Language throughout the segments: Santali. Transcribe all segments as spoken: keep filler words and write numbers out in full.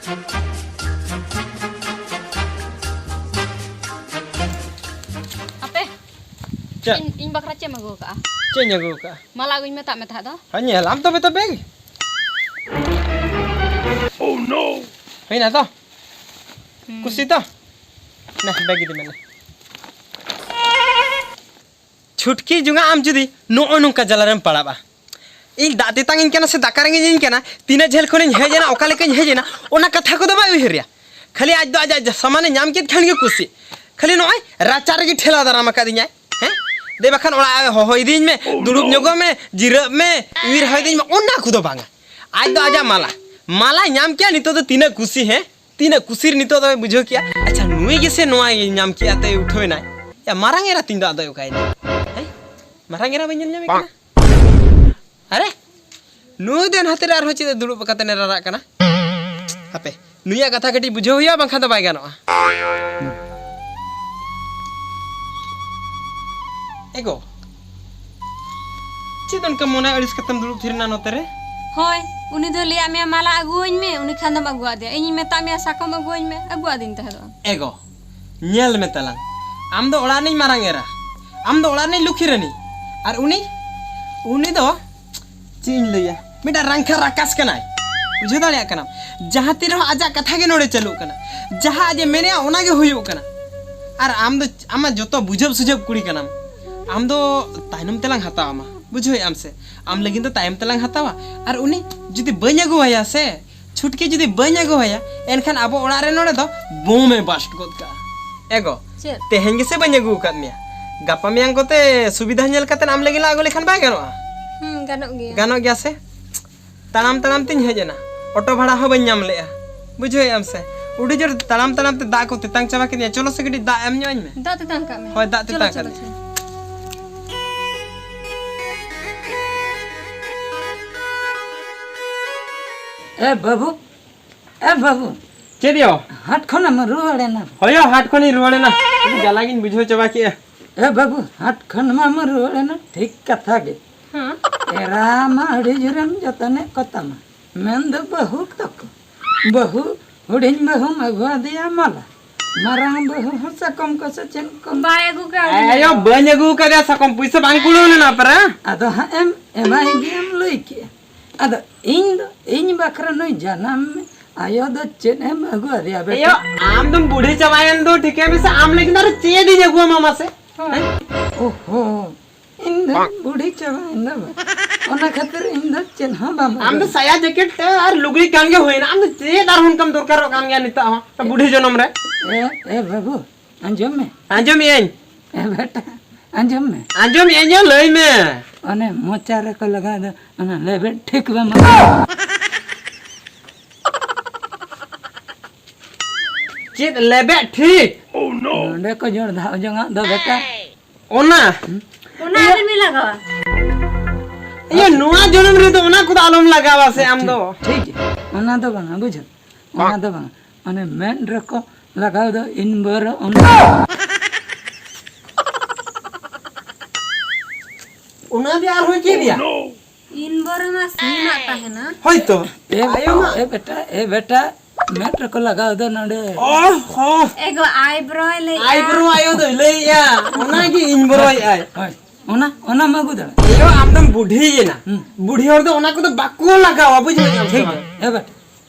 ᱟᱯᱮ ᱪᱮᱫ? ᱤᱧ, ᱤᱧ ᱵᱟᱠᱷᱨᱟ ᱪᱮᱫ ᱮᱢ ᱟᱹᱜᱩ ᱟᱠᱟᱫᱼᱟ? ᱪᱮᱫ ᱤᱧ ᱟᱹᱜᱩ ᱟᱠᱟᱫᱼᱟ? ᱢᱟᱞᱟ ᱟᱹᱜᱩᱧ ᱢᱮᱛᱟᱜ ᱢᱮ ᱛᱟᱦᱮᱸᱫ ᱫᱚ᱾ ᱦᱮᱸ, ᱧᱮᱞᱟᱢ ᱛᱚᱵᱮ ᱛᱚ ᱵᱮᱜᱽ᱾ ᱦᱩᱭᱱᱟ ᱛᱚ? ᱦᱩᱸ᱾ ᱠᱩᱥᱤ ᱛᱚ? ᱱᱟ, ᱵᱮᱜᱽ ᱤᱫᱤ ᱢᱮ ᱱᱟ᱾ ᱪᱷᱩᱴᱠᱤ ᱡᱚᱝᱟ, ᱟᱢ ᱡᱩᱫᱤ ᱱᱚᱜᱼᱚ ᱱᱚᱝᱠᱟ ᱡᱟᱞᱟ ᱨᱮᱢ ᱯᱟᱲᱟᱜᱼᱟ, ᱤᱧ ᱫᱟᱜ ᱛᱮᱛᱟᱝ ᱤᱧ ᱠᱟᱱᱟ ᱥᱮ ᱫᱟᱠᱟ ᱨᱮᱸᱜᱮᱡ ᱤᱧ ᱠᱟᱱᱟ, ᱛᱤᱱᱟᱹᱜ ᱡᱷᱟᱹᱞ ᱠᱷᱚᱱᱤᱧ ᱦᱮᱡ ᱮᱱᱟ, ᱚᱠᱟ ᱞᱮᱠᱟᱧ ᱦᱮᱡ ᱮᱱᱟ, ᱚᱱᱟ ᱠᱟᱛᱷᱟ ᱠᱚᱫᱚ ᱵᱟᱭ ᱩᱭᱦᱟᱹᱨᱟ᱾ ᱠᱷᱟᱹᱞᱤ ᱟᱡ ᱫᱚ ᱟᱡᱟᱜ ᱥᱟᱢᱟᱱᱮ ᱧᱟᱢ ᱠᱮᱫ ᱠᱷᱟᱱ ᱜᱮ ᱠᱩᱥᱤ᱾ ᱠᱷᱟᱹᱞᱤ ᱱᱚᱜᱼᱚᱭ ᱨᱟᱪᱟ ᱨᱮᱜᱮ ᱴᱷᱮᱞᱟᱣ ᱫᱟᱨᱟᱢ ᱟᱠᱟᱫᱤᱧᱟᱭ᱾ ᱦᱮᱸ? ᱫᱮ ᱵᱟᱠᱷᱟᱱ ᱚᱲᱟᱜ ᱮ ᱦᱚᱦᱚ ᱤᱫᱤᱧ ᱢᱮ, ᱫᱩᱲᱩᱵ ᱧᱚᱜᱚᱜ ᱢᱮ, ᱡᱤᱨᱟᱹᱜ ᱢᱮ, ᱩᱭᱩᱨ ᱦᱚᱦᱚ ᱤᱫᱤᱧ ᱢᱮ, ᱚᱱᱟ ᱠᱚᱫᱚ ᱵᱟᱝᱟ᱾ ᱟᱡ ᱫᱚ ᱟᱡᱟᱜ ᱢᱟᱞᱟ, ᱢᱟᱞᱟᱭ ᱧᱟᱢ ᱠᱮᱭᱟ, ᱱᱤᱛᱚᱜ ᱫᱚ ᱛᱤᱱᱟᱹᱜ ᱠᱩᱥᱤ, ᱦᱮᱸ? ᱛᱤᱱᱟᱹᱜ ᱠᱩᱥᱤ ᱨᱮ ᱱᱤᱛᱚᱜ ᱫᱚᱭ ᱵᱩᱡᱷᱟᱹᱣ ᱠᱮᱜᱼᱟ᱾ ᱟᱪᱪᱷᱟ, ᱱᱩᱭ ᱜᱮᱥᱮ ᱱᱚᱣᱟᱭ ᱧᱟᱢ ᱠᱮᱜᱼᱟ, ᱛᱮ ᱩᱴᱷᱟᱹᱣ ᱮᱱᱟᱭ᱾ ᱭᱟ, ᱢᱟᱨᱟᱝ ᱮᱨᱟ ᱛᱤᱧ ᱫᱚ ᱟᱫᱚᱭ ᱚᱠᱟᱭᱮᱱᱟ? ᱦᱮᱸ? ᱢᱟᱨᱟᱝ ᱮᱨᱟ ᱵᱟᱹᱧ ᱧᱮᱞ ᱧᱟᱢᱮ ᱠᱟᱱᱟ? ᱟᱨᱮ, ᱱᱩᱭ ᱫᱚ ᱱᱟᱛᱮ ᱨᱮ ᱟᱨᱦᱚᱸ ᱪᱮᱫ ᱮ ᱫᱩᱲᱩᱵ ᱠᱟᱛᱮ ᱮ ᱨᱟᱨᱟᱜ ᱠᱟᱱᱟ? ᱦᱟᱯᱮ, ᱱᱩᱭᱟᱜ ᱠᱟᱛᱷᱟ ᱠᱟᱹᱴᱤᱡ ᱵᱩᱡᱷᱟᱹᱣ ᱦᱩᱭᱩᱜᱼᱟ, ᱵᱟᱝᱠᱷᱟᱱ ᱫᱚ ᱵᱟᱭ ᱜᱟᱱᱚᱜᱼᱟ᱾ ᱮ ᱜᱚ, ᱪᱮᱫ ᱚᱱᱠᱟ ᱢᱚᱱᱮ ᱟᱹᱲᱤᱥ ᱠᱟᱛᱮᱢ ᱫᱩᱲᱩᱵ ᱛᱷᱤᱨ ᱮᱱᱟ ᱱᱚᱛᱮ ᱨᱮ? ᱦᱳᱭ, ᱩᱱᱤ ᱫᱚᱭ ᱞᱟᱹᱭᱟᱫ ᱢᱮᱭᱟ ᱢᱟᱞᱟ ᱟᱹᱜᱩᱣᱟᱹᱧ ᱢᱮ, ᱩᱱᱤ ᱠᱷᱟᱱ ᱫᱚᱢ ᱟᱹᱜᱩᱣᱟᱫᱮᱭᱟ᱾ ᱤᱧᱤᱧ ᱢᱮᱛᱟᱫ ᱢᱮᱭᱟ ᱥᱟᱠᱚᱢ ᱟᱹᱜᱩᱣᱟᱹᱧ ᱢᱮ, ᱟᱹᱜᱩᱣᱟᱫᱤᱧ ᱛᱟᱦᱮᱸᱫᱚᱜ᱾ ᱮ ᱜᱚ, ᱧᱮᱞ ᱢᱮ ᱛᱟᱞᱟᱝ, ᱟᱢ ᱫᱚ ᱚᱲᱟᱜ ᱨᱤᱱᱤᱡ ᱢᱟᱨᱟᱝ ᱮᱨᱟ, ᱟᱢ ᱫᱚ ᱚᱲᱟᱜ ᱨᱤᱱᱤᱡ ᱞᱩᱠᱷᱤ ᱨᱟᱹᱱᱤ, ᱟᱨ ᱩᱱᱤ, ᱩᱱᱤ ᱫᱚ ᱪᱮᱫ ᱤᱧ ᱞᱟᱹᱭᱟ, ᱢᱤᱫᱴᱟᱝ ᱨᱟᱝᱠᱷᱟ ᱨᱟᱠᱟᱥ ᱠᱟᱱᱟᱭ᱾ ᱵᱩᱡᱷᱟᱹᱣ ᱫᱟᱲᱮᱭᱟᱜ ᱠᱟᱱᱟᱢ? ᱡᱟᱦᱟᱸ ᱛᱤ ᱨᱮᱦᱚᱸ ᱟᱡᱟᱜ ᱠᱟᱛᱷᱟ ᱜᱮ ᱱᱚᱰᱮ ᱪᱟᱹᱞᱩᱜ ᱠᱟᱱᱟ, ᱡᱟᱦᱟᱸ ᱟᱡ ᱮ ᱢᱮᱱᱮᱜᱼᱟ ᱚᱱᱟ ᱜᱮ ᱦᱩᱭᱩᱜ ᱠᱟᱱᱟ᱾ ᱟᱨ ᱟᱢ ᱫᱚ, ᱟᱢ ᱢᱟ ᱡᱚᱛᱚ ᱵᱩᱡᱷᱟᱹᱵ ᱥᱩᱡᱷᱟᱹᱵ ᱠᱩᱲᱤ ᱠᱟᱱᱟᱢ, ᱟᱢ ᱫᱚ ᱛᱟᱭᱱᱚᱢ ᱛᱮᱞᱟᱝ ᱦᱟᱛᱟᱣ ᱟᱢᱟ, ᱵᱩᱡᱷᱟᱹᱣᱮᱫ ᱟᱢ ᱥᱮ? ᱟᱢ ᱞᱟᱹᱜᱤᱫ ᱫᱚ ᱛᱟᱭᱚᱢ ᱛᱮᱞᱟᱝ ᱦᱟᱛᱟᱣᱟ᱾ ᱟᱨ ᱩᱱᱤ ᱡᱩᱫᱤ ᱵᱟᱹᱧ ᱟᱹᱜᱩᱣᱟᱭᱟ ᱥᱮ, ᱪᱷᱩᱴᱠᱤ ᱡᱩᱫᱤ ᱵᱟᱹᱧ ᱟᱹᱜᱩᱣᱟᱭᱟ, ᱮᱱᱠᱷᱟᱱ ᱟᱵᱚ ᱚᱲᱟᱜ ᱨᱮ ᱱᱚᱰᱮ ᱫᱚ ᱵᱳᱢ ᱮ ᱵᱟᱥᱴ ᱜᱚᱫ ᱠᱟᱜᱼᱟ᱾ ᱮ ᱜᱚ, ᱪᱮᱫ? ᱛᱮᱦᱮᱧ ᱜᱮᱥᱮ ᱵᱟᱹᱧ ᱟᱹᱜᱩ ᱟᱠᱟᱫ ᱢᱮᱭᱟ, ᱜᱟᱯᱟ ᱢᱮᱭᱟᱝ ᱠᱚᱛᱮ ᱥᱩᱵᱤᱫᱷᱟ ᱧᱮᱞ ᱠᱟᱛᱮ ᱟᱢ ᱞᱟᱹᱜᱤᱫ ᱞᱟᱝ ᱟᱹᱜᱩ ᱞᱮᱠᱷᱟᱱ ᱵᱟᱭ ᱜᱟᱱᱚᱜᱼᱟ? ᱦᱩᱸ, ᱜᱟᱱᱚᱜ ᱜᱮᱭᱟ᱾ ᱜᱟᱱᱚᱜ ᱜᱮᱭᱟ ᱥᱮ? ᱛᱟᱲᱟᱢ ᱛᱟᱲᱟᱢ ᱛᱤᱧ ᱦᱮᱡ ᱮᱱᱟ, ᱚᱴᱳ ᱵᱷᱟᱲᱟ ᱦᱚᱸ ᱵᱟᱹᱧ ᱧᱟᱢ ᱞᱮᱜᱼᱟ᱾ ᱵᱩᱡᱷᱟᱹᱣᱮᱫ ᱟᱢ ᱥᱮ? ᱟᱹᱰᱤ ᱡᱳᱨ ᱛᱟᱲᱟᱢ ᱛᱟᱲᱟᱢ ᱛᱮ ᱫᱟᱜ ᱠᱚ ᱛᱮᱛᱟᱝ ᱪᱟᱵᱟ ᱠᱮᱫᱤᱧᱟ᱾ ᱪᱚᱞᱚ ᱥᱮ ᱠᱟᱹᱴᱤᱡ ᱫᱟᱜ ᱮᱢ ᱧᱚᱜ ᱟᱹᱧ ᱢᱮ᱾ ᱫᱟᱜ ᱛᱮᱛᱟᱝ ᱠᱟᱜ ᱢᱮ᱾ ᱦᱳᱭ, ᱫᱟᱜ ᱪᱚᱞᱚ, ᱛᱮᱛᱟᱝ ᱪᱚᱞᱚ, ᱠᱟᱫᱤᱧᱟ᱾ ᱪᱚᱞᱚ᱾ ᱮ ᱵᱟᱹᱵᱩ, ᱮ ᱵᱟᱹᱵᱩ᱾ ᱪᱮᱫ ᱭᱳ? ᱦᱟᱴ ᱠᱷᱚᱱᱮᱢ ᱨᱩᱣᱟᱹᱲ ᱮᱱᱟ? ᱦᱳᱭ ᱭᱳ, ᱦᱟᱴ ᱠᱷᱚᱱᱤᱧ ᱨᱩᱣᱟᱹᱲ ᱮᱱᱟ᱾ ᱟᱹᱰᱤ ᱡᱟᱞᱟ ᱜᱤᱧ ᱵᱩᱡᱷᱟᱹᱣ ᱪᱟᱵᱟ ᱠᱮᱜᱼᱟ᱾ ᱮ ᱵᱟᱹᱵᱩ, ᱦᱟᱴ ᱠᱷᱚᱱ ᱢᱟᱢ ᱨᱩᱣᱟᱹᱲ ᱮᱱᱟ, ᱴᱷᱤᱠ ᱠᱟᱛᱷᱟ ᱜᱮ᱾ ᱦᱮᱸ᱾ ᱮᱨᱟ ᱢᱟ ᱟᱹᱰᱤ ᱡᱳᱨᱮᱢ ᱡᱚᱛᱚᱱᱮᱫ ᱠᱚ ᱛᱟᱢᱟ, ᱢᱮᱱ ᱫᱚ ᱵᱟᱹᱦᱩ ᱛᱟᱠᱚ᱾ ᱵᱟᱹᱦᱩ, ᱦᱩᱰᱤᱧ ᱵᱟᱹᱦᱩᱢ ᱟᱹᱜᱩ ᱟᱫᱮᱭᱟ ᱢᱟᱞᱟ, ᱢᱟᱨᱟᱝ ᱵᱟᱹᱦᱩ ᱦᱚᱸ ᱥᱟᱠᱚᱢ ᱠᱚ ᱥᱮ ᱪᱮᱫ ᱠᱚ᱾ ᱵᱟᱭ ᱟᱹᱜᱩ ᱠᱟᱣᱫᱤᱧᱟ᱾ ᱟᱭᱳ, ᱵᱟᱹᱧ ᱟᱹᱜᱩ ᱠᱟᱫᱮᱭᱟ ᱥᱟᱠᱚᱢ, ᱯᱩᱭᱥᱟᱹ ᱵᱟᱝ ᱠᱩᱲᱟᱹᱣ ᱞᱮᱱᱟ ᱯᱮᱨᱟ᱾ ᱟᱫᱚ ᱦᱟᱸᱜ ᱮᱢ ᱮᱢᱟᱭ ᱜᱮᱭᱟᱢ ᱞᱟᱹᱭ ᱠᱮᱜᱼᱟ᱾ ᱟᱫᱚ ᱤᱧ ᱫᱚ, ᱤᱧ ᱵᱟᱠᱷᱨᱟ ᱱᱩᱭ ᱡᱟᱱᱟᱢ ᱢᱮ ᱟᱭᱳ ᱫᱚ ᱪᱮᱫ ᱮᱢ ᱟᱹᱜᱩ ᱟᱫᱮᱭᱟ ᱵᱮᱴᱟ? ᱮᱭᱳ, ᱟᱢ ᱫᱚᱢ ᱵᱩᱲᱦᱤ ᱪᱟᱵᱟᱭᱮᱱ ᱫᱚ, ᱴᱷᱤᱠᱟᱹᱭ ᱢᱮᱥᱮ, ᱟᱢ ᱞᱟᱹᱜᱤᱫ ᱟᱨ ᱪᱮᱫ ᱤᱧ ᱟᱹᱜᱩ ᱟᱢᱟ ᱢᱟᱥᱮ? ᱦᱮᱸ? ᱳᱦᱳ, ᱤᱧ ᱫᱚ ᱵᱩᱲᱦᱤ ᱪᱟᱵᱟᱭᱮᱱ ᱫᱚ ᱵᱟᱝ᱾ ᱚᱱᱟ ᱠᱷᱟᱹᱛᱤᱨ ᱤᱧ ᱫᱚ ᱪᱮᱫ ᱦᱚᱸ ᱵᱟᱢ ᱟᱢ ᱫᱚ ᱟᱹᱜᱩ᱾ ᱥᱟᱭᱟ ᱡᱮᱠᱮᱴ ᱛᱮ ᱟᱨ ᱞᱩᱜᱽᱲᱤ ᱠᱟᱱ ᱜᱮ ᱦᱩᱭᱱᱟ, ᱟᱢ ᱫᱚ ᱪᱮᱫ ᱟᱨᱦᱚᱸ ᱚᱱᱠᱟᱢ ᱫᱚᱨᱠᱟᱨᱚᱜ ᱠᱟᱱ ᱜᱮᱭᱟ ᱱᱤᱛᱚᱜ ᱦᱚᱸ, ᱵᱩᱲᱦᱤ ᱡᱚᱱᱚᱢ ᱨᱮ? ᱮ, ᱮ ᱵᱟᱹᱵᱩ, ᱟᱸᱡᱚᱢ ᱢᱮ᱾ ᱟᱸᱡᱚᱢᱮᱜ ᱟᱹᱧ᱾ ᱮ ᱵᱮᱴᱟ, ᱟᱸᱡᱚᱢ ᱢᱮ᱾ ᱟᱸᱡᱚᱢᱮᱜ ᱟᱹᱧ, ᱞᱟᱹᱭ ᱢᱮ᱾ ᱚᱱᱮ ᱢᱚᱪᱟ ᱨᱮᱠᱚ ᱞᱟᱜᱟᱣ ᱫᱚ, ᱚᱱᱟ ᱞᱮᱵᱮᱫ ᱴᱷᱤᱠ ᱵᱟᱢ ᱟᱸᱡᱚᱢ᱾ ᱪᱮᱫ ᱞᱮᱵᱮᱫ ᱴᱷᱤᱠ? ᱱᱚᱰᱮ ᱠᱚ ᱡᱚᱲ ᱫᱷᱟᱣ ᱡᱚᱝᱟᱜ ᱫᱚ ᱵᱮᱴᱟ᱾ ᱚᱱᱟ? ᱚᱱᱟ ᱟᱹᱰᱤ ᱢᱮ ᱞᱟᱜᱟᱣᱟ᱾ ᱤᱭᱟᱹ, ᱱᱚᱣᱟ ᱡᱚᱱᱚᱢ ᱨᱮᱫᱚ ᱚᱱᱟ ᱠᱚᱫᱚ ᱟᱞᱚᱢ ᱞᱟᱜᱟᱣᱟ ᱥᱮ ᱟᱢ ᱫᱚ᱾ ᱴᱷᱤᱠ ᱜᱮᱭᱟ, ᱚᱱᱟ ᱫᱚ ᱵᱟᱝᱟ, ᱵᱩᱡᱷᱟᱹᱣ? ᱚᱱᱟ ᱫᱚ ᱵᱟᱝᱟ, ᱚᱱᱮ ᱢᱮᱫ ᱨᱮᱠᱚ ᱞᱟᱜᱟᱣ ᱫᱚ ᱤᱱᱵᱚᱨ ᱚᱱᱟ᱾ ᱚᱱᱟ ᱫᱚ ᱟᱨᱦᱚᱸ ᱪᱮᱫ ᱭᱟ? ᱤᱱᱵᱚᱨ ᱢᱟ ᱥᱤᱢᱟᱜ ᱛᱟᱦᱮᱱᱟ᱾ ᱦᱳᱭᱛᱚ᱾ ᱮ, ᱟᱭᱳ ᱢᱟ᱾ ᱮ ᱵᱮᱴᱟ, ᱮ ᱵᱮᱴᱟ, ᱢᱮᱫ ᱨᱮᱠᱚ ᱞᱟᱜᱟᱣ ᱫᱚ ᱱᱚᱰᱮ᱾ ᱚ ᱦᱚ᱾ ᱮᱜᱳ ᱟᱭᱵᱨᱳᱭ ᱞᱟᱹᱭᱮᱜᱼᱟ᱾ ᱟᱭᱵᱨᱳ ᱟᱭᱳ ᱫᱚᱭ ᱞᱟᱹᱭᱮᱜᱼᱟ, ᱚᱱᱟᱜᱮ ᱤᱱᱵᱚᱨᱚᱭᱮᱜᱼᱟᱭ᱾ ᱦᱳᱭ, ᱚᱱᱟ, ᱚᱱᱟ ᱢᱟ ᱟᱹᱜᱩ ᱫᱟᱲᱮ᱾ ᱟᱭᱳ, ᱟᱢ ᱫᱚᱢ ᱵᱩᱰᱷᱤᱭᱮᱱᱟ᱾ ᱦᱩᱸ᱾ ᱵᱩᱰᱷᱤ ᱦᱚᱲ ᱫᱚ ᱚᱱᱟ ᱠᱚᱫᱚ ᱵᱟᱠᱚ ᱞᱟᱜᱟᱣᱟ, ᱵᱩᱡᱷᱟᱹᱣ ᱧᱟᱢ ᱴᱷᱤᱠ ᱠᱮᱫᱟᱢ? ᱜᱮᱭᱟ᱾ ᱮ ᱵᱮᱴᱟ,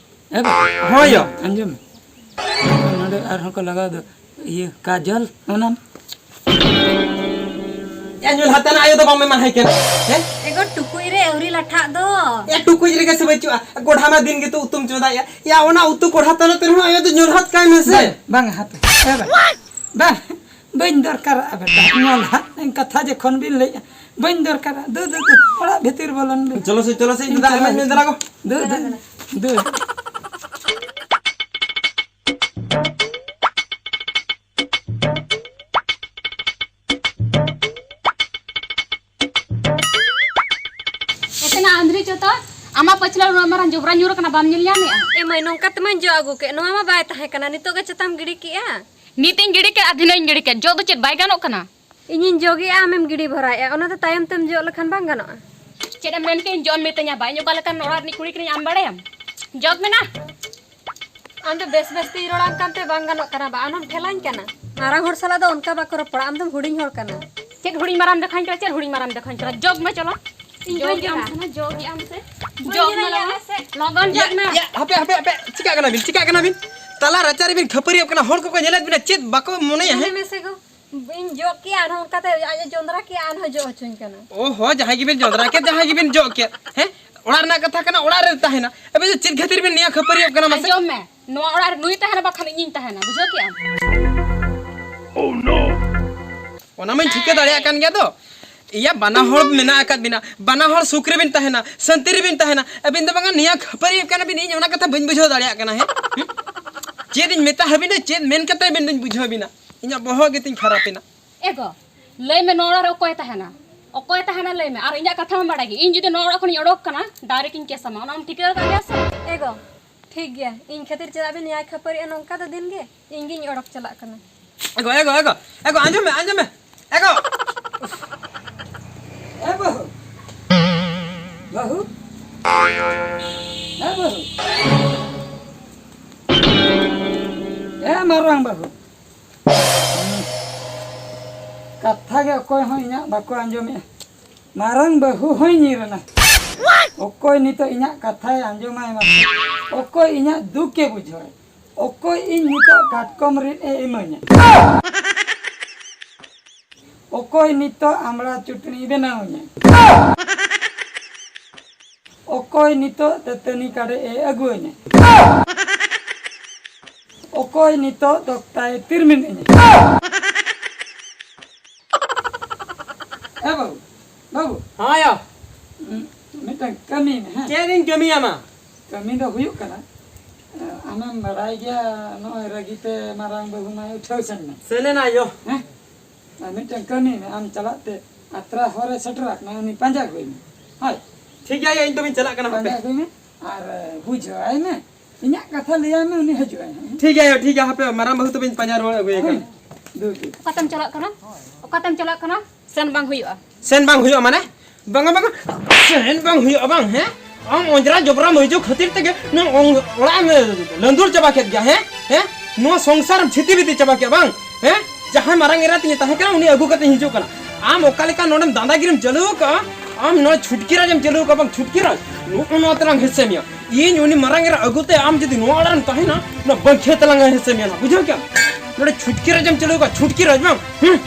ᱮ ᱵᱮᱴᱟ᱾ ᱦᱳᱭ ᱭᱳ᱾ ᱟᱸᱡᱚᱢ ᱢᱮ᱾ ᱱᱚᱰᱮ ᱟᱨᱦᱚᱸ ᱠᱚ ᱞᱟᱜᱟᱣ ᱫᱚ, ᱤᱭᱟᱹ, ᱠᱟᱡᱚᱞ, ᱚᱱᱟ᱾ ᱮ ᱧᱩᱞ ᱦᱟᱛᱟᱱᱟ ᱟᱭᱳ ᱫᱚ ᱵᱟᱢ ᱮᱢᱟ ᱦᱟᱭ ᱠᱟᱱᱟ, ᱦᱮᱸ? ᱮᱜᱳ ᱴᱩᱠᱩᱡ ᱨᱮ ᱟᱹᱣᱨᱤ ᱞᱟᱴᱷᱟᱜ ᱫᱚ᱾ ᱮ ᱴᱩᱠᱩᱡ ᱨᱮᱜᱮ ᱥᱮ ᱵᱟᱹᱪᱩᱜᱼᱟ, ᱠᱚᱲᱦᱟ ᱢᱟ ᱫᱤᱱ ᱜᱮᱛᱚ ᱩᱛᱩᱢ ᱪᱚᱸᱫᱟᱭᱟ᱾ ᱭᱟ, ᱚᱱᱟ ᱩᱛᱩ ᱠᱚᱲᱦᱟ ᱛᱟᱞᱟ ᱛᱮ ᱨᱮᱦᱚᱸ ᱟᱭᱳ ᱫᱚ ᱧᱩᱞ ᱦᱟᱛ ᱠᱟᱭ ᱢᱮ ᱥᱮ᱾ ᱵᱟᱝ, ᱵᱟᱝ, ᱦᱟᱯᱮ, ᱮ ᱵᱟᱝ, ᱵᱟᱝ, ᱵᱟᱹᱧ ᱫᱚᱨᱠᱟᱨᱟᱜᱼᱟ ᱵᱮᱴᱟ, ᱧᱩᱞ ᱦᱟᱛ ᱠᱟᱛᱷᱟ ᱡᱚᱠᱷᱚᱱ ᱵᱤᱱ ᱞᱟᱹᱭᱮᱜᱼᱟ, ᱵᱟᱹᱧ ᱫᱚᱨᱠᱟᱨᱟ᱾ ᱫᱩ, ᱫᱩ, ᱫᱩ, ᱚᱲᱟᱜ ᱵᱷᱤᱛᱤᱨ ᱵᱚᱞᱚᱱ ᱵᱤᱱ᱾ ᱪᱚᱞᱚ ᱥᱮ, ᱪᱚᱞᱚ ᱥᱮ, ᱤᱧ ᱫᱟᱜ ᱤᱢᱟᱹᱧ ᱢᱮ, ᱫᱮᱞᱟ ᱜᱚ᱾ ᱫᱩ, ᱫᱩ, ᱫᱩ᱾ ᱮᱛᱮᱱᱟ ᱟᱸᱫᱽᱨᱤ ᱪᱚᱛᱚ, ᱟᱢᱟᱜ ᱯᱟᱹᱪᱷᱞᱟᱹ ᱱᱚᱣᱟ ᱢᱟᱨᱟᱝ ᱡᱚᱵᱽᱨᱟ ᱧᱩᱨ ᱟᱠᱟᱱᱟ, ᱵᱟᱢ ᱧᱮᱞ ᱧᱟᱢᱮᱜᱼᱟ? ᱮ ᱢᱟᱹᱭ, ᱱᱚᱝᱠᱟ ᱛᱮᱢᱟᱧ ᱡᱚᱜ ᱟᱹᱜᱩ ᱠᱮᱫ, ᱱᱚᱣᱟ ᱢᱟ ᱵᱟᱭ ᱛᱟᱦᱮᱸ ᱠᱟᱱᱟ, ᱱᱤᱛᱚᱜ ᱜᱮ ᱪᱮᱛᱟᱢ ᱜᱤᱰᱤ ᱠᱮᱜᱼᱟ? ᱱᱤᱛ ᱤᱧ ᱜᱤᱰᱤ ᱠᱮᱫ ᱟᱨ ᱫᱷᱤᱱᱟᱹᱝ ᱤᱧ ᱜᱤᱰᱤ ᱠᱮᱫ, ᱡᱚᱜ ᱫᱚ ᱪᱮᱫ ᱵᱟᱭ ᱜᱟᱱᱚᱜ ᱠᱟᱱᱟ? ᱤᱧᱤᱧ ᱡᱚᱜᱮᱜᱼᱟ, ᱟᱢᱮᱢ ᱜᱤᱰᱤ ᱵᱷᱚᱨᱟᱭᱮᱜᱼᱟ, ᱚᱱᱟ ᱫᱚ ᱛᱟᱭᱚᱢ ᱛᱮᱢ ᱡᱚᱜ ᱞᱮᱠᱷᱟᱱ ᱵᱟᱝ ᱜᱟᱱᱚᱜᱼᱟ? ᱪᱮᱫ ᱮᱢ ᱢᱮᱱ ᱠᱮᱫ, ᱤᱧ ᱡᱚᱜ ᱮᱢ ᱢᱤᱛᱟᱹᱧᱟ? ᱵᱟᱹᱧ ᱚᱠᱟ ᱞᱮᱠᱟᱱ ᱚᱲᱟᱜ ᱨᱤᱱᱤᱡ ᱠᱩᱲᱤ ᱠᱟᱹᱱᱟᱹᱧ, ᱟᱢ ᱵᱟᱲᱟᱭᱟᱢ? ᱡᱚᱜ ᱢᱮ ᱱᱟ᱾ ᱟᱢ ᱫᱚ ᱵᱮᱥ ᱵᱮᱥ ᱛᱮᱧ ᱨᱚᱲᱟᱢ ᱠᱟᱱᱛᱮ ᱵᱟᱝ ᱜᱟᱱᱚᱜ ᱠᱟᱱᱟ ᱵᱟ, ᱟᱢ ᱦᱚᱸᱢ ᱴᱷᱮᱞᱟᱧ ᱠᱟᱱᱟ᱾ ᱢᱟᱨᱟᱝ ᱦᱚᱲ ᱥᱟᱞᱟᱜ ᱫᱚ ᱚᱱᱠᱟ ᱵᱟᱠᱚ ᱨᱚᱯᱚᱲᱟ, ᱟᱢ ᱫᱚᱢ ᱦᱩᱰᱤᱧ ᱦᱚᱲ ᱠᱟᱱᱟ᱾ ᱪᱮᱫ ᱦᱩᱰᱤᱧ ᱢᱟᱨᱟᱝ ᱫᱮᱠᱷᱟᱧ ᱠᱟᱱᱟ, ᱪᱮᱫ ᱦᱩᱰᱤᱧ ᱢᱟᱨᱟᱝ ᱫᱮᱠᱷᱟᱧ ᱠᱟᱱᱟ? ᱡᱚᱜᱽ ᱢᱮ ᱪᱚᱞᱚ᱾ ᱤᱧ ᱡᱚᱜᱽ ᱡᱚᱜᱽ ᱮᱫ ᱟᱢ ᱮᱫ ᱟᱢ ᱥᱮ? ᱥᱮ? ᱵᱟᱹᱧ ᱡᱚᱜᱽ ᱢᱮ ᱧᱮᱞᱮᱫ ᱞᱚᱜᱚᱱ᱾ ᱢᱮᱭᱟ ᱥᱮ? ᱞᱚᱜᱚᱱ ᱡᱚᱜᱽ ᱢᱮ᱾ ᱭᱟ, ᱦᱟᱯᱮ, ᱦᱟᱯᱮ, ᱦᱟᱯᱮ, ᱪᱤᱠᱟᱹᱜ ᱠᱟᱱᱟ ᱵᱤᱱ? ᱪᱤᱠᱟᱹᱜ ᱠᱟᱱᱟ ᱵᱤᱱ? ᱛᱟᱞᱟ ᱨᱟᱪᱟ ᱨᱮᱵᱤᱱ ᱠᱷᱟᱹᱯᱟᱹᱨᱤᱭᱟᱹᱜ ᱠᱟᱱᱟ, ᱦᱚᱲ ᱠᱚᱠᱚ ᱧᱮᱞᱮᱫ ᱵᱤᱱᱟ, ᱪᱮᱫ ᱵᱟᱠᱚ ᱢᱚᱱᱮᱭᱟ, ᱧᱮᱞ ᱦᱮᱸ? ᱢᱮᱥᱮ ᱜᱳ, ᱤᱧ ᱡᱚᱜ ᱠᱮᱜᱼᱟ, ᱟᱨᱦᱚᱸ ᱚᱱᱠᱟᱛᱮ ᱟᱡ ᱮ ᱡᱚᱸᱫᱽᱨᱟ ᱠᱮᱜᱼᱟ, ᱟᱨᱦᱚᱸ ᱡᱚᱜ ᱦᱚᱪᱚᱧ ᱠᱟᱱᱟ᱾ ᱚ ᱦᱚ, ᱡᱟᱦᱟᱸᱭ ᱜᱮᱵᱤᱱ ᱡᱚᱸᱫᱽᱨᱟ ᱠᱮᱫ, ᱡᱟᱦᱟᱸᱭ ᱜᱮᱵᱤᱱ ᱡᱚᱜ ᱠᱮᱫ, ᱦᱮᱸ? ᱚᱲᱟᱜ ᱨᱮᱱᱟᱜ ᱠᱟᱛᱷᱟ ᱠᱟᱱᱟ, ᱚᱲᱟᱜ ᱨᱮ ᱛᱟᱦᱮᱱᱟ᱾ ᱟᱵᱤᱱ ᱫᱚ ᱪᱮᱫ ᱠᱷᱟᱹᱛᱤᱨ ᱵᱤᱱ ᱱᱤᱭᱟᱹ ᱠᱷᱟᱹᱯᱟᱹᱨᱤᱭᱟᱹᱜ ᱠᱟᱱᱟ ᱢᱟᱥᱮ? ᱟᱸᱡᱚᱢ ᱢᱮ, ᱱᱚᱣᱟ ᱚᱲᱟᱜ ᱨᱮ ᱱᱩᱭ ᱛᱟᱦᱮᱱᱟ, ᱵᱟᱠᱷᱟᱱ ᱤᱧᱤᱧ ᱛᱟᱦᱮᱱᱟ, ᱵᱩᱡᱷᱟᱹᱣ ᱠᱮᱜᱼᱟᱢ? ᱚᱱᱟ ᱢᱟᱧ ᱴᱷᱤᱠᱟᱹ ᱫᱟᱲᱮᱭᱟᱜ ᱠᱟᱱ ᱜᱮᱭᱟ ᱫᱚ᱾ ᱤᱭᱟ, ᱵᱟᱱᱟ ᱦᱚᱲ ᱢᱮᱱᱟᱜ ᱟᱠᱟᱫ ᱵᱤᱱᱟ, ᱵᱟᱱᱟ ᱦᱚᱲ ᱥᱩᱠ ᱨᱮᱵᱤᱱ ᱛᱟᱦᱮᱱᱟ, ᱥᱟᱱᱛᱤ ᱨᱮᱵᱤᱱ ᱛᱟᱦᱮᱱᱟ᱾ ᱟᱹᱵᱤᱱ ᱫᱚ ᱵᱟᱝᱟ ᱱᱤᱭᱟᱹ ᱠᱷᱟᱹᱯᱟᱹᱨᱤ ᱠᱟᱱᱟ ᱵᱤᱱ, ᱤᱧ ᱚᱱᱟ ᱠᱟᱛᱷᱟ ᱵᱟᱹᱧ ᱵᱩᱡᱷᱟᱹᱣ ᱫᱟᱲᱮᱭᱟᱜ ᱠᱟᱱᱟ, ᱦᱮᱸ? ᱦᱩᱸ? ᱪᱮᱫ ᱤᱧ ᱢᱮᱛᱟ ᱦᱟᱹᱵᱤᱱᱟ, ᱪᱮᱫ ᱢᱮᱱ ᱠᱟᱛᱮ ᱟᱹᱵᱤᱱ ᱫᱚᱧ ᱵᱩᱡᱷᱟᱹᱣ ᱵᱤᱱᱟ? ᱤᱧᱟᱹᱜ ᱵᱚᱦᱚᱜ ᱜᱮᱛᱤᱧ ᱠᱷᱟᱨᱟᱯ ᱮᱱᱟ᱾ ᱮᱜᱳ, ᱞᱟᱹᱭ ᱢᱮ, ᱱᱚᱣᱟ ᱚᱲᱟᱜ ᱨᱮ ᱚᱠᱚᱭ ᱛᱟᱦᱮᱱᱟ? ᱚᱠᱚᱭ ᱛᱟᱦᱮᱱᱟ ᱞᱟᱹᱭ ᱢᱮ? ᱟᱨ ᱤᱧᱟᱹᱜ ᱠᱟᱛᱷᱟ ᱢᱟ ᱵᱟᱲᱟᱭ ᱜᱮ, ᱤᱧ ᱡᱩᱫᱤ ᱱᱚᱣᱟ ᱚᱲᱟᱜ ᱠᱷᱚᱱᱤᱧ ᱚᱰᱚᱠ ᱠᱟᱱᱟ, direct ᱤᱧ ᱠᱮᱥ ᱟᱢᱟ, ᱚᱱᱟᱢ ᱴᱷᱤᱠᱟᱹ ᱟᱠᱟᱫ ᱜᱮᱭᱟ ᱥᱮ? ᱮᱜᱳ, ᱴᱷᱤᱠ ᱜᱮᱭᱟ, ᱤᱧ ᱠᱷᱟᱹᱛᱤᱨ ᱪᱮᱫᱟᱜ ᱵᱤᱱ ᱱᱮᱭᱟᱭ ᱠᱷᱟᱹᱯᱟᱹᱨᱤᱜᱼᱟ ᱱᱚᱝᱠᱟ ᱫᱚ ᱫᱤᱱ ᱜᱮ? ᱤᱧ ᱜᱤᱧ ᱚᱰᱚᱠ ᱪᱟᱞᱟᱜ ᱠᱟᱱᱟ᱾ ᱮᱜᱳ, ᱮᱜᱳ, ᱮᱜᱳ, ᱮᱜᱳ, ᱟᱸᱡᱚᱢ ᱢᱮ, ᱟᱸᱡᱚᱢ ᱢᱮ, ᱮᱜᱳ᱾ ᱮ ᱵᱟᱹᱦᱩ, ᱵᱟᱹᱦᱩ, ᱮ ᱵᱟᱹᱦᱩ, ᱮ ᱢᱟᱨᱟᱝ ᱵᱟᱹᱦᱩ᱾ ᱠᱟᱛᱷᱟ ᱜᱮ ᱚᱠᱚᱭ ᱦᱚᱸ ᱤᱧᱟᱹᱜ ᱵᱟᱠᱚ ᱟᱸᱡᱚᱢᱮᱜᱼᱟ᱾ ᱢᱟᱨᱟᱝ ᱵᱟᱹᱦᱩ ᱦᱚᱸᱭ ᱧᱤᱨ ᱮᱱᱟ᱾ ᱚᱠᱚᱭ ᱱᱤᱛᱚᱜ ᱤᱧᱟᱹᱜ ᱠᱟᱛᱷᱟᱭ ᱟᱸᱡᱚᱢᱟᱭ ᱢᱟᱥᱮ? ᱚᱠᱚᱭ ᱤᱧᱟᱹᱜ ᱫᱩᱠᱮ ᱵᱩᱡᱷᱟᱹᱣᱟᱭ? ᱚᱠᱚᱭ ᱤᱧ ᱱᱤᱛᱚᱜ ᱠᱟᱴᱠᱚᱢ ᱨᱤᱫ ᱮ ᱤᱢᱟᱹᱧᱟ? ᱚᱠᱚᱭ ᱱᱤᱛᱚᱜ ᱟᱢᱲᱟ ᱪᱩᱴᱱᱤ ᱵᱮᱱᱟᱣᱟᱹᱧᱟ? ᱚᱠᱚᱭ ᱱᱤᱛᱚᱜ ᱫᱟᱹᱛᱟᱹᱱᱤ ᱠᱟᱰᱮ ᱮ ᱟᱹᱜᱩᱣᱟᱹᱧᱟ? ᱚᱠᱚᱭ ᱱᱤᱛᱚᱜ ᱫᱚᱠᱛᱟᱭ ᱛᱤᱨᱢᱤᱱ ᱟᱹᱧᱟ? ᱦᱮᱸ ᱵᱟᱹᱵᱩ, ᱵᱟᱹᱵᱩ᱾ ᱦᱮᱸ ᱭᱟ᱾ ᱩᱸ, ᱢᱤᱫᱴᱟᱝ ᱠᱟᱹᱢᱤ ᱢᱮ, ᱦᱮᱸ? ᱪᱮᱫ ᱤᱧ ᱠᱟᱹᱢᱤᱭᱟ ᱢᱟ? ᱠᱟᱹᱢᱤ ᱫᱚ ᱦᱩᱭᱩᱜ ᱠᱟᱱᱟ, ᱮ, ᱟᱢᱮᱢ ᱵᱟᱲᱟᱭ ᱜᱮᱭᱟ, ᱱᱚᱜᱼᱚᱭ ᱨᱟᱹᱜᱤ ᱛᱮ ᱢᱟᱨᱟᱝ ᱵᱟᱹᱦᱩ ᱢᱟᱭ ᱩᱴᱷᱟᱹᱣ ᱥᱮᱱ ᱮᱱᱟ᱾ ᱥᱮᱱ ᱮᱱᱟᱭ ᱭᱚ᱾ ᱦᱮᱸ? ᱟᱨ ᱢᱤᱫᱴᱟᱝ ᱠᱟᱹᱢᱤ ᱢᱮ, ᱟᱢ ᱪᱟᱞᱟᱜ ᱛᱮ ᱟᱛᱨᱟ ᱦᱚᱨ ᱨᱮ ᱥᱮᱴᱮᱨ ᱟᱠᱟᱱᱟ, ᱩᱱᱤ ᱯᱟᱸᱡᱟ ᱟᱹᱜᱩᱭ ᱢᱮ᱾ ᱦᱳᱭ᱾ ᱴᱷᱤᱠ ᱜᱮᱭᱟ, ᱤᱧ ᱛᱚᱵᱮᱧ ᱪᱟᱞᱟᱜ ᱠᱟᱱᱟ, ᱯᱟᱸᱡᱟ ᱦᱟᱯᱮ᱾ ᱟᱹᱜᱩᱭ ᱢᱮ ᱟᱨ, ᱮ, ᱵᱩᱡᱷᱟᱹᱣᱟᱭ ᱢᱮ᱾ ᱤᱧᱟᱜ ᱠᱟᱛᱷᱟ ᱞᱟᱹᱭᱟᱭ ᱢᱮ, ᱩᱱᱤ ᱦᱤᱡᱩᱜ ᱟᱭ ᱦᱟᱸᱜ᱾ ᱴᱷᱤᱠ ᱜᱮᱭᱟ, ᱴᱷᱤᱠ ᱜᱮᱭᱟ, ᱦᱟᱯᱮ ᱢᱟᱨᱟᱝ ᱵᱟᱹᱦᱩ ᱛᱚᱵᱮᱧ ᱯᱟᱸᱡᱟ ᱨᱩᱣᱟᱹᱲ ᱟᱹᱜᱩᱭᱮ ᱠᱟᱱᱟ᱾ ᱦᱳᱭ, ᱫᱩ, ᱫᱩ᱾ ᱚᱠᱟᱛᱮᱢ ᱪᱟᱞᱟᱜ ᱠᱟᱱᱟ? ᱚᱠᱟᱛᱮᱢ ᱪᱟᱞᱟᱜ ᱠᱟᱱᱟ? ᱥᱮᱱ ᱵᱟᱝ ᱦᱩᱭᱩᱜᱼᱟ᱾ ᱥᱮᱱ ᱵᱟᱝ ᱦᱩᱭᱩᱜᱼᱟ ᱢᱟᱱᱮ? ᱵᱟᱝᱟ, ᱵᱟᱝᱟ, ᱥᱮᱱ ᱵᱟᱝ ᱦᱩᱭᱩᱜᱼᱟ ᱵᱟᱝ, ᱦᱮᱸ? ᱟᱢ ᱚᱸᱡᱽᱨᱟ ᱡᱚᱵᱽᱨᱟ ᱢᱟᱹᱭᱡᱩ ᱠᱷᱟᱹᱛᱤᱨ ᱛᱮᱜᱮ ᱱᱚᱣᱟ ᱚᱝ-, ᱚᱲᱟᱜ ᱮᱢ ᱞᱟᱹᱸᱫᱩᱲ ᱪᱟᱵᱟ ᱠᱮᱫ ᱜᱮᱭᱟ, ᱦᱮᱸ? ᱦᱮᱸ? ᱱᱚᱣᱟ ᱥᱚᱝᱥᱟᱨ ᱮᱢ ᱪᱷᱤᱛᱤ ᱵᱤᱛᱤ ᱪᱟᱵᱟ ᱠᱮᱫ, ᱵᱟᱝ? ᱦᱮᱸ? ᱡᱟᱦᱟᱸᱭ ᱢᱟᱨᱟᱝ ᱮᱨᱟ ᱛᱤᱧ ᱛᱟᱦᱮᱸ ᱠᱟᱱᱟ, ᱩᱱᱤ ᱟᱹᱜᱩ ᱠᱟᱛᱮ ᱤᱧ ᱦᱤᱡᱩᱜ ᱠᱟᱱᱟ᱾ ᱟᱢ ᱚᱠᱟ ᱞᱮᱠᱟ ᱱᱚᱰᱮᱢ ᱫᱟᱫᱟᱜᱤᱨᱤᱢ ᱪᱟᱹᱞᱩ ᱟᱠᱟᱫᱼᱟ, ᱟᱢ ᱱᱚᱣᱟ ᱪᱷᱩᱴᱠᱤ ᱨᱟᱡᱽ ᱮᱢ ᱪᱟᱹᱞᱩ ᱟᱠᱟᱫᱼᱟ, ᱵᱟᱝ ᱪᱷᱩᱴᱠᱤ ᱨᱟᱡᱽ? ᱱᱚᱜᱼᱚ ᱱᱚᱣᱟ ᱛᱮᱞᱟᱝ ᱦᱤᱥᱟᱹ ᱢᱮᱭᱟ᱾ ᱤᱧ ᱩᱱᱤ ᱢᱟᱨᱟᱝ ᱮᱨᱟ ᱟᱹᱜᱩ ᱛᱮ ᱟᱢ ᱡᱩᱫᱤ ᱱᱚᱣᱟ ᱚᱲᱟᱜ ᱨᱮᱢ ᱛᱟᱦᱮᱱᱟ, ᱱᱚᱣᱟ ᱵᱟᱹᱝᱠᱷᱤᱭᱟᱹ ᱛᱮᱞᱟᱝ ᱦᱤᱥᱟᱹ ᱢᱮᱭᱟ, ᱱᱚᱣᱟ ᱵᱩᱡᱷᱟᱹᱣ ᱠᱮᱫᱟᱢ? ᱱᱚᱰᱮ ᱪᱷᱩᱴᱠᱤ ᱨᱟᱡᱽ ᱮᱢ ᱪᱟᱹᱞᱩ ᱟᱠᱟᱫᱼᱟ, ᱪᱷᱩᱴᱠᱤ ᱨᱟᱡᱽ, ᱵᱟᱝ? ᱦᱩᱸ?